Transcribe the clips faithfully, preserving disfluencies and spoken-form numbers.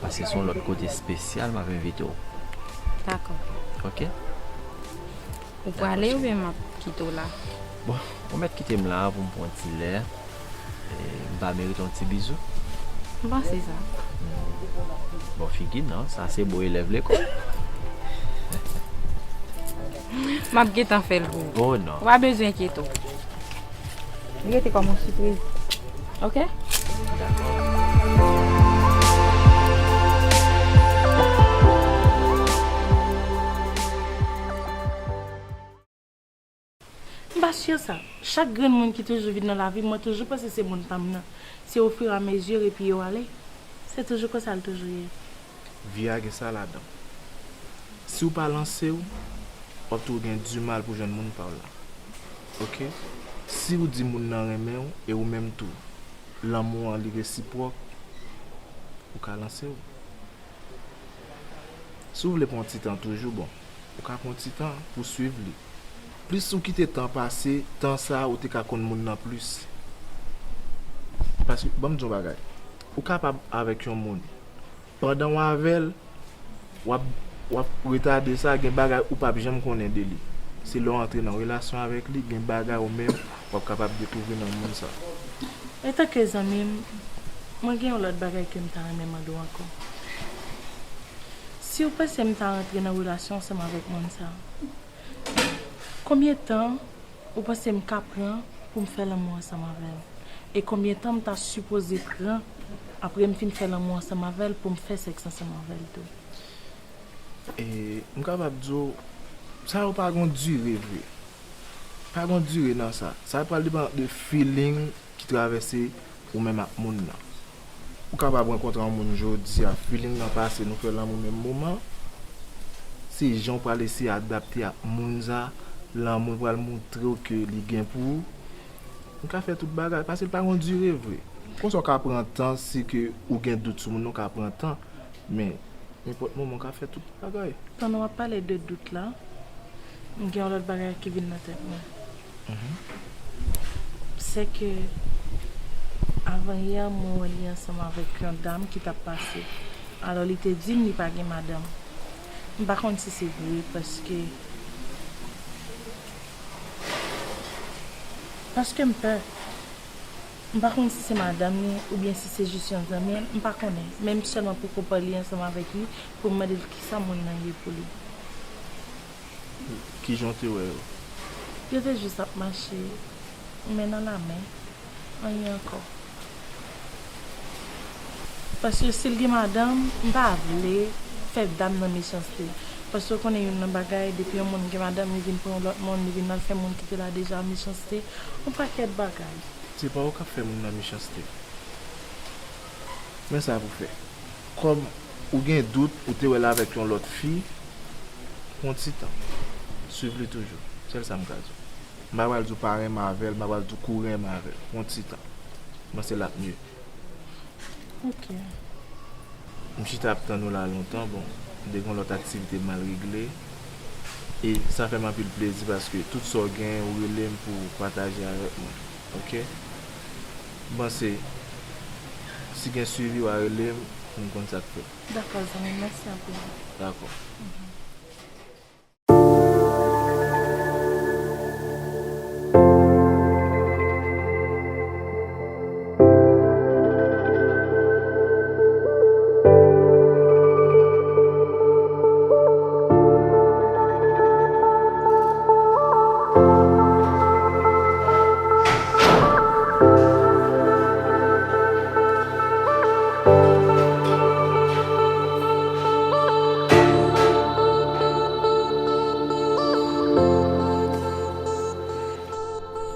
Paske se yon lòt kote espesyal m ap envite w. Dakò. Ok? Ou prale oubyen m ap kite w la? Bon, ou mèt kite m la pou m pran ti lè. E, m pa merite yon ti bizou? M panse sa. Bon figi non, sa se bon elèv lekòl. M ap gentan fè l pou ou. Oh non. Ou pa bezwen enkyete w. Li rete kòm yon sipriz. Ok? Dakò. M pa si sa. Chak grenn moun ki toujou vin nan lavi m, mwen toujou panse se moun pa m nan. Se ofiramezi yo epi yo ale. Se toujou konsa l toujou ye. Vi a gen sa ladan. Si w pa lanse w, w ap toujou gen dimal pou jwenn moun pa w la. Ok? Si w di moun nan renmen w, e ou menm tou, lanmou an li resipwòk, ou ka lanse w. Si w vle pran ti tan toujou, bon, ou ka pran ti tan pou swiv li. Plis ou kite tan pase, tan sa a ou te ka konn moun nan plis. Paske, ban m di w yon bagay. Ou kapab avèk yon moun. Pandan w avè l, w ap, w ap retade sa, gen bagay ou p ap janm konnen de li. Se lè w antre nan relasyon avèk li, gen bagay ou menm w ap kapab dekouvri nan moun sa. Antanke zanmi m, mwen gen yon lòt bagay ke m ta renmen mande w ankò. Si w panse m ta rantre nan relasyon ansanm avèk moun sa, konbyen tan ou panse m ka pran pou m fè lanmou ansanm avè l? E konbyen tan m ta sipoze pran apre m fin fè lanmou ansanm avè l pou m fè sèks ansanm avè l tou? E m kapab di w, sa yo pa gon dire vre. Pa gon dire nan sa. Sa pral depann de feeling ki travèse ou menm ak moun nan. Ou kapab rankontre yon moun jodi a, feeling nan pase, nou fè lanmou menm moman. Se jan w pral eseye adapte ak moun sa, lanmou l pral montre w ke li gen pou ou. Ou ka fè tout bagay, paske l pa gon dire vre. Konsa w ka pran tan, si ke ou gen dout sou moun nan, w ka pran tan. Men, nenpòt moman w ka fè tout bagay. Pandan w ap pale de dout la, m gen yon lòt bagay ki vin nan tèt mwen. Mhm. Se ke avan yè, mwen wè li ansanm avèk yon dam ki t ap pase. Alò, li te di m li pa gen madanm. M pa konn si se vre, paske, paske m pè. M pa konn si se madanm li oubyen si se jis yon zanmi l, m pa konnen. Men m sèlman poko pale ansanm avèk li pou m mande l kisa moun nan ye pou li. Kijan w te wè yo? Yo te jis ap mache, men nan lamen, anyen ankò. Paske si l gen madanm, m pa vle fè dam nan mechanste. Paske w konnen youn nan bagay, depi yon moun gen madanm, li vin pran yon lòt moun, li vin al fè moun ki te la deja mechanste, yon pakèt bagay. Se pa ou k ap fè moun nan mechanste. Men sa pou fè. Kòm ou gen dout, ou te wè l avèk yon lòt fi, pran ti tan. Swiv li toujou. Sèl sa m ka di w. M pa pral di w pa renmen avè l, m pa pral di w kou renmen avè l. Pran ti tan. Mwen se l ap mye. Ok. M chita ap tann ou la lontan, bon, m te gen yon lòt aktivite m al regle. E sa fè m anpil plezi paske tout sa w gen, ou rele m pou w pataje avèk mwen. Ok? M panse, si gen swivi, w a rele m pou m konn sa k fèt. Dakò, zanmi m, mèsi anpil. Dakò. Mhm.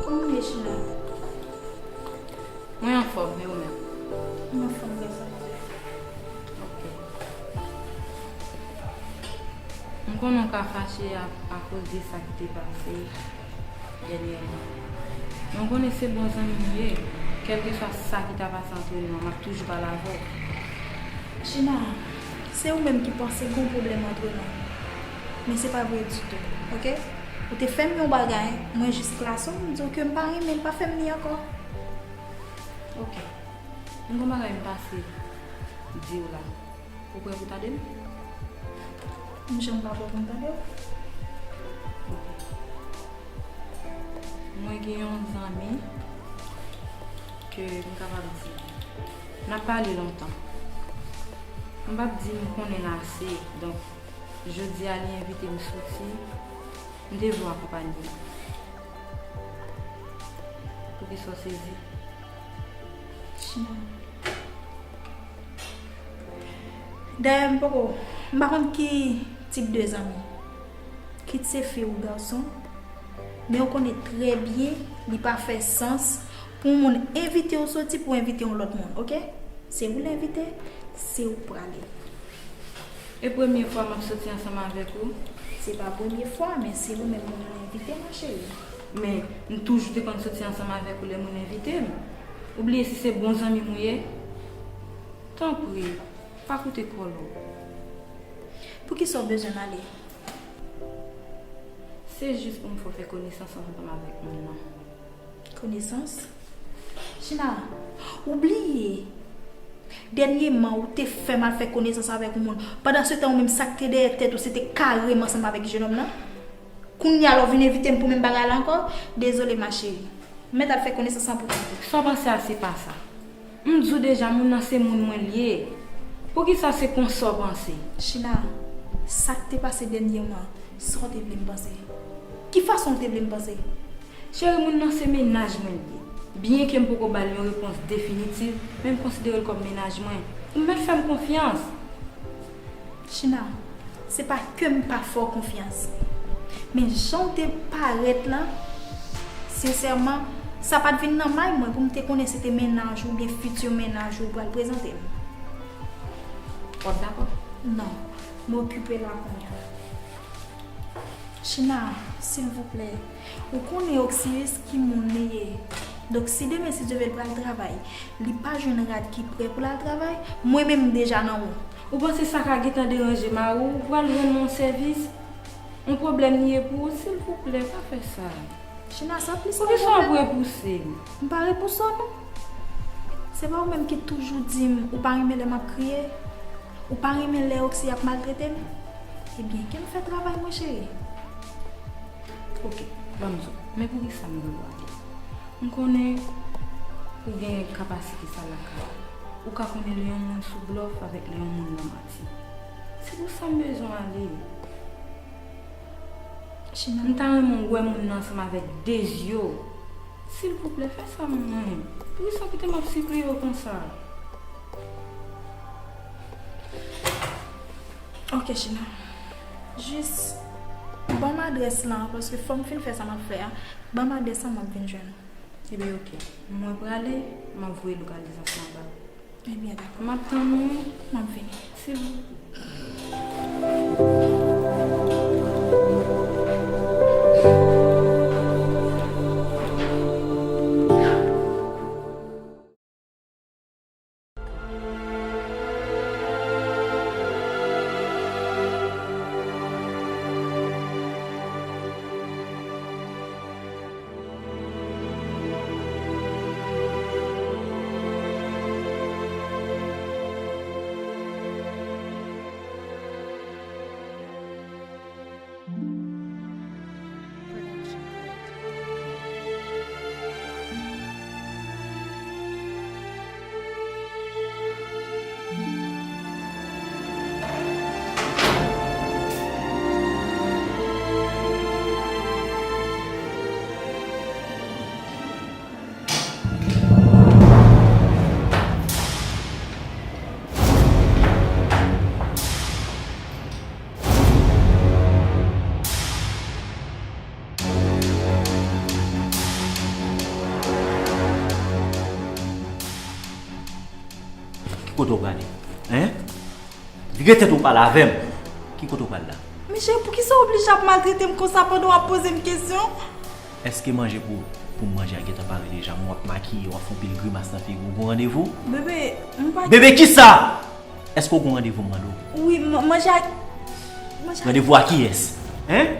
Kòman w ye, China? Mwen anfòm, e ou menm? Mwen anfòm, mèsi. Ok. M konnen w ka fache a, akoz de sa ki te pase dènyèman. Men w konnen se bon zanmi m ye. Kèlkeswa sa ki ta pase antre nou an, m ap toujou pale avè w. China, se ou menm ki panse gon pwoblèm antre nou. Men se pa vre ditou, ok? Ou te fè m yon bagay, mwen jis klase w, m di w ke m pa renmen l, pa fè m li ankò. Ok. M gon bagay m pase. di w la. Ou prè pou tande m? M janm pa prè pou m tande w. Mwen gen yon zanmi ke m kapab di n ap pale lontan. M p ap di m konnen l ase, donk, jodi a li envite m soti, m te vle w akonpanye m. Poukisa w sezi? China. Dayè, m poko, m pa konn ki tip de zanmi. Kit se fi ou gason, men ou konnen trè byen li pa fè sans pou yon moun envite w soti pou envite yon lòt moun, oke? Se ou l envite, se ou k prale. E premye fwa m ap soti ansanm avèk ou? Se pa premye fwa, men se ou menm moun nan envite, ma chérie. Men, m toujou te konn soti ansanm avèk ou lè moun envite m. Ou bliye si se bon zanmi m ou ye? Tanpri, pa koute kòlò. Poukisa w bezwen m ale? Se jis pou m fè w fè konesans ansanm avèk moun nan. Konesans? China, ou bliye. Dènyèman, ou te fè m al fè konesans avèk yon moun. Pandan se tan, ou menm, sa k te dèyè tèt ou, se te kareman ansanm avèk jenòm nan. Kounye a la, w vin envite m pou menm bagay la ankò? Dezole, ma chérie. M mèt al fè konesans lan pou kont ou. Sa w panse a, se pa sa. M di w deja, moun nan se moun mwen l ye. Poukisa se konsa w panse? China, sa k te pase dènyèman, sa w te vle m panse? Ki fason w te vle m panse? Cheri, moun nan se mennaj mwen l ye. Byenke m poko ba l yon repons definitif, men m konsidere l kòm mennaj mwen. Ou mèt fè m konfyans. China, se pa ke m pa fè w konfyans. Men jan w te parèt lan, sensèman, sa pa t vin nan may mwen pou m te konnen se te mennaj ou oubyen fiti mennaj ou pral prezante m. W ap dakò? Non, m okipe la kounye a. China, silvouplè, ou konnen Oksiyis ki moun li ye. Donk, si demen, si Dye vle, l pral travay, li pa jwenn rad ki prè pou l al travay, mwen menm, m deja nan won. Ou panse sa ka gentan deranje mari w? Ou pral rann mwen yon sèvis? Yon pwoblèm li ye pou ou? Silvouplè, pa fè sa. China, sa plis pa pwoblèm. Poukisa w ap repouse m? M pa repouse w, non. Se pa ou menm ki toujou di m ou pa renmen lè m ap kriye? Ou pa renmen lè Oksi ap maltrete m? Ebyen, ke m fè travay mwen, cheri. Oke, ban m di w, men poukisa m vle w ale? M konnen ou gen kapasite sa lakay ou. Ou ka konnen lè yon moun sou blòf avèk lè yon moun nan manti. Se pou sa m bezwen w ale. China. M ta renmen w wè moun nan ansanm avèk de zye w. Silvouplè, fè sa pou mwen. Poukisa w kite m ap sipliye w konsa? Ok, China. Jis ban m adrès lan, paske fò m fin fè sa m ap fè a. Ban m adrès lan, m ap vin jwenn ou. Ebyen, ok. Mwen prale, m ap voye lokalizasyon an ba ou. Ebyen, dakò. M ap tann ou. M ap vini. Silvouplè. Ki kote w prale? Hein? Vire tèt ou pale avè m. Ki kote w pral la? Michel, poukisa w oblije ap maltrete m konsa pandan w ap poze m kesyon? Èske manje pou, pou m manje a gentan pare deja? W ap makiye, w ap fè yon pil grimas nan figi w. Ou gon randevou? Bebe, m pa... Bebe kisa? Èske w gon randevou, m mande w? Wi, m-, manje a, manje a... Randevou a kiyès? Hein?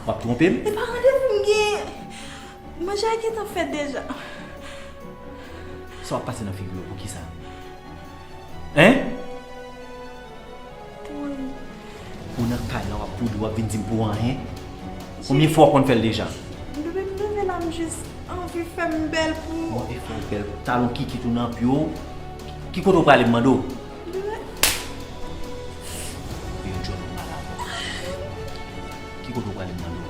W ap twonpe m? E pa randevou m genyen. Manje a gentan fèt deja. Sa w ap pase nan figi w, poukisa? Hein? Pou nan kay la, w ap boudou, w ap vin di m pou anyen? Konbyen fwa w konn fè l deja? Depi m leve la, m jis anvi fè m bèl pou ou. Ou anvi fè w bèl, talon kikit ou nan pye w. Ki kote w prale, m mande w? Bebe. Yon djòl ou mal avè w. Ki kote w prale, m mande w?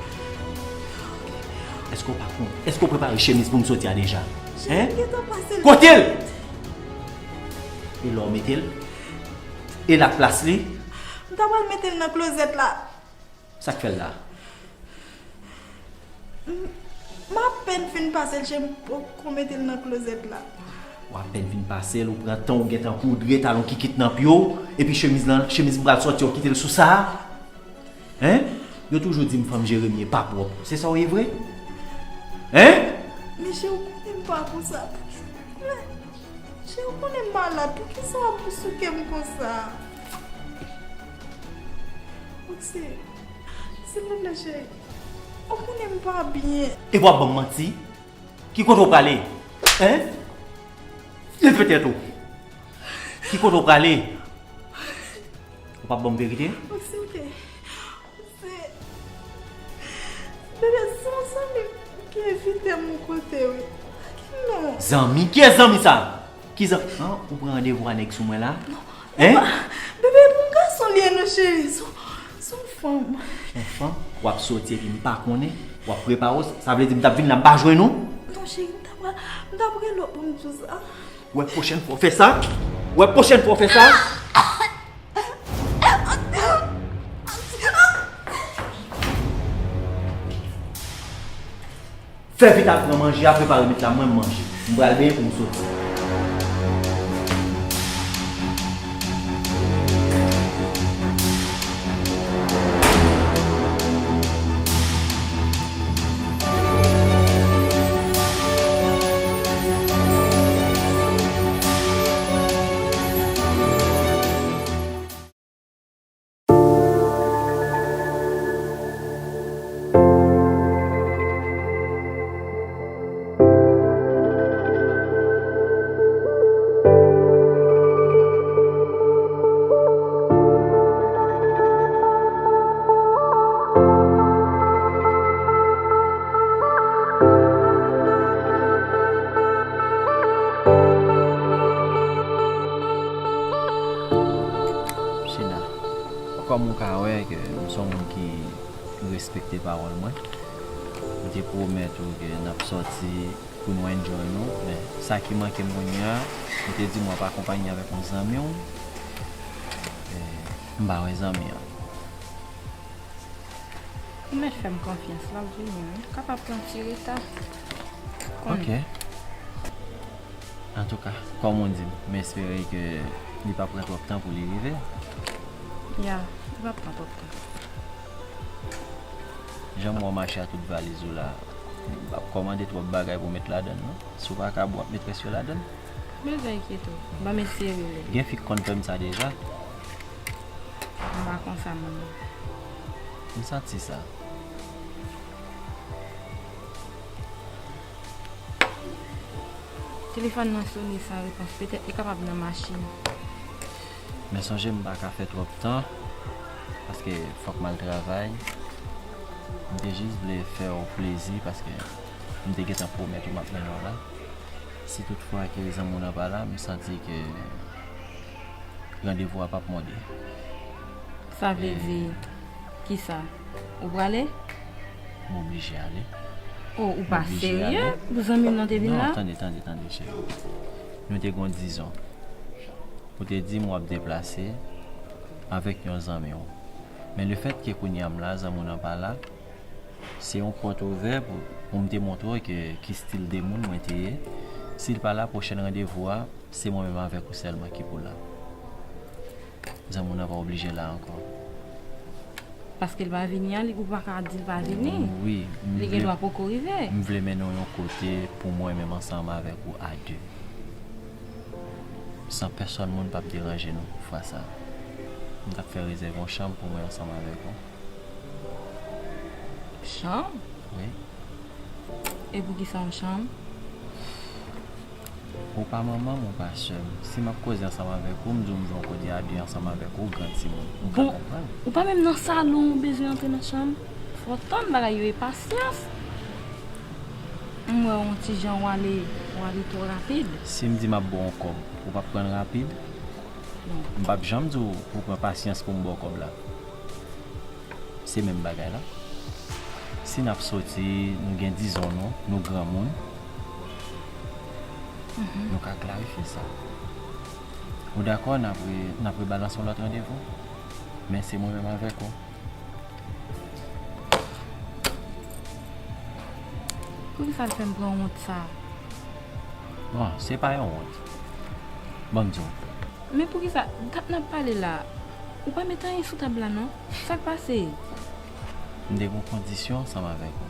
Èske w pa konn? Èske w prepare chemiz pou m soti a deja? Hein? Kote l? E lè w mete l? E l ak plas li? M ta pral mete l nan klozèt la. Sa k fè l la? M, m apèn fin pase l, cheri, m poko mete l nan klozèt la. W apèn fin pase l, ou pran tan, ou gentan poudre, talon kikit nan pye w, epi chemiz lan, chemiz m pral sòti, w kite l sou sa a? Hein? Yo toujou di m fanm Jeremi pa pwòp. Se sa w ye vre? Hein? Men cheri, ou konnen m pa konsa. Men, cheri, ou konnen m malad. Poukisa w ap souke m konsa? Roxy, silvouplè, cheri. Ou konnen m pa byen. Epi w ap ban m manti? Ki kote w prale? Hein? Leve tèt ou. Ki kote w prale? Ou p ap ban m verite? Roxy, ok. Se, bebe, se yon zanmi ki envite m yon kote, wi. Non. Zanmi? Kiyès zanmi sa? Ki zan-, an, ou pran randevou a nèg sou mwen la? Non. Hein? Bebe, pou m gason li ye non, cheri. Se, se yon fanm. Se yon fanm? W ap soti epi m pa konnen? W ap prepare w? Sa vle di m t ap vin la, m pa jwenn ou? Non, cheri, m t ap, m t ap rele w pou m di w sa. Ou wè pwochèn fwa w fè sa? Ou wè pwochèn fwa w fè sa? Fè vit al pran manje a, prepare met la, mwen m manje. M pral benyen pou m soti. China, kòm ou ka wè ke m se yon moun ki respekte pawòl mwen, m te pwomèt ou ke n ap sòti pou nou enjoy nou, men sa ki manke m kounye a, ou te di m w ap akonpanye avèk yon zanmi w, e m pa wè zanmi an. Ou mèt fè m konfyans, l ap vini, wi. Kapab pran ti reta. Konnen. Ok. Antouka, kòm ou di, m espere ke li p ap pran twòp tan pou li rive. Ya, li p ap pran twòp tan. Jan m wè w mache a tout valiz ou la, m p ap kòmande twòp bagay pou w met ladann, non. Si w pa ka bwè, w ap met rès yo ladann. Pa bezwen enkyete w. Ban m eseye rele l. Gen fi k konn fè m sa deja. M pa konsa, manman. M santi sa. Telefòn nan sone san repons. Petèt li kapab nan machin. Men sonje m pa ka fè twòp tan, paske fòk m al travay. M te jis vle fè w plezi, paske m te gentan pwomèt ou m ap mennen w la. Si toutfwa ke zanmi w nan pa la, m santi ke randevou a p ap monde. Sa vle di kisa? Ou prale? M oblije ale. Oh, ou pa serye? Pou zanmi m nan te vin la? Non, tande, tande, tande, cheri. Nou te gen yon dizon. Ou te di m w ap deplase avèk yon zanmi w. Men lefètke kounye a m la, zanmi w nan pa la, se yon pòt ouvè pou, pou m te montre w ke ki stil de moun mwen te ye. Si l pa la, pwochèn randevou a, se mwen menm avèk ou sèlman ki pou la. Zanmi w nan pa oblije la ankò. Paske l pa vini an, li, ou pa ka di l pa vini. Wi, m vle, li gen dwa poko rive. M vle mennen w yon kote pou mwen menm ansanm avèk ou a de. San pèsòn moun p ap deranje nou fwa sa. M t ap fè rezèv yon chanm pou mwen ansanm avèk ou. Chanm? Wi. E poukisa yon chanm? Ou pa manman m, ou pa sè m. Si m ap koze ansanm avèk ou, m di w m vle yon kote a de ansanm avèk ou, gran timoun. Ou ka Bon, konprann. Ou pa menm nan salon, ou bezwen antre nan chanm. Fò w tann bagay yo e pasyans. M wè yon ti jan w ale, w ale twò rapid. Si m di m ap ba w yon kòb, ou p ap pran l rapid? Non. M p ap janm di w pou w pran pasyans pou m ba w kòb la. Se menm bagay la. Si n ap soti, nou gen dizon nou, nou granmoun. Mhm. Nou ka klarifye sa. Ou dakò, n ap re-, n ap rebalanse yon lòt randevou? Men se mwen menm avèk ou. Poukisa l fè m pran wont sa? Bon, se pa yon wont. Ban m di w. Men poukisa, dat n ap pale la, ou pa met anyen sou tab la non? Sa k pase? M te gen yon kondisyon ansanm avèk ou.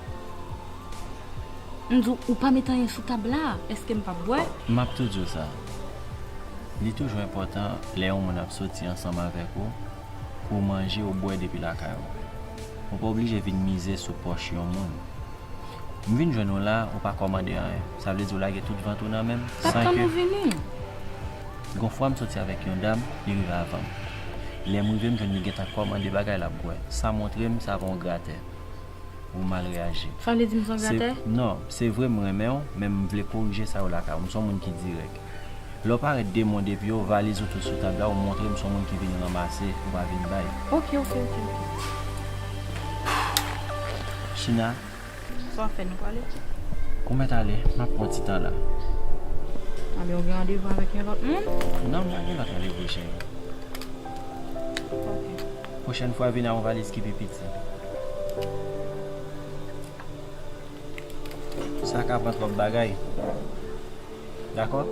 M di w, ou pa met anyen sou tab la, èske m p ap bwè? M ap tou di w sa. Li toujou enpòtan lè yon moun ap soti ansanm avèk ou, pou w manje ou bwè depi lakay ou. Ou pa oblije vin mize sou pòch yon moun. M vin jwenn ou la, ou pa kòmande anyen. Sa vle di w lage tout vant ou nan men m, T ap san tann ke ou vini. Gon fwa m soti avèk yon dam, li rive avan m. Lè m rive, m jwenn li gentan kòmande bagay l ap bwè. Sa montre m sa va yon gratè. Ou mal reyaji. Sa vle di m se yon Se, gratè? Non, se vre m renmen w, men m vle korije sa yo lakay ou. M se yon moun ki dirèk. Lè w parèt de moun depi yo valiz ou tout sou tab la, ou montre m se yon moun ki vin ranmase, ou pa vin bay. Ok, ok, ok, ok. China. Sa w ap fè, nou prale? Ou mèt ale, m ap pran ti tan la. Anben, ou gen randevou avèk yon lòt moun? Non, m pa gen lòt randevou, cheri. Ok. Pwochèn fwa, vin ak yon valiz ki pi piti. Sa ka pran twòp bagay. Dakò?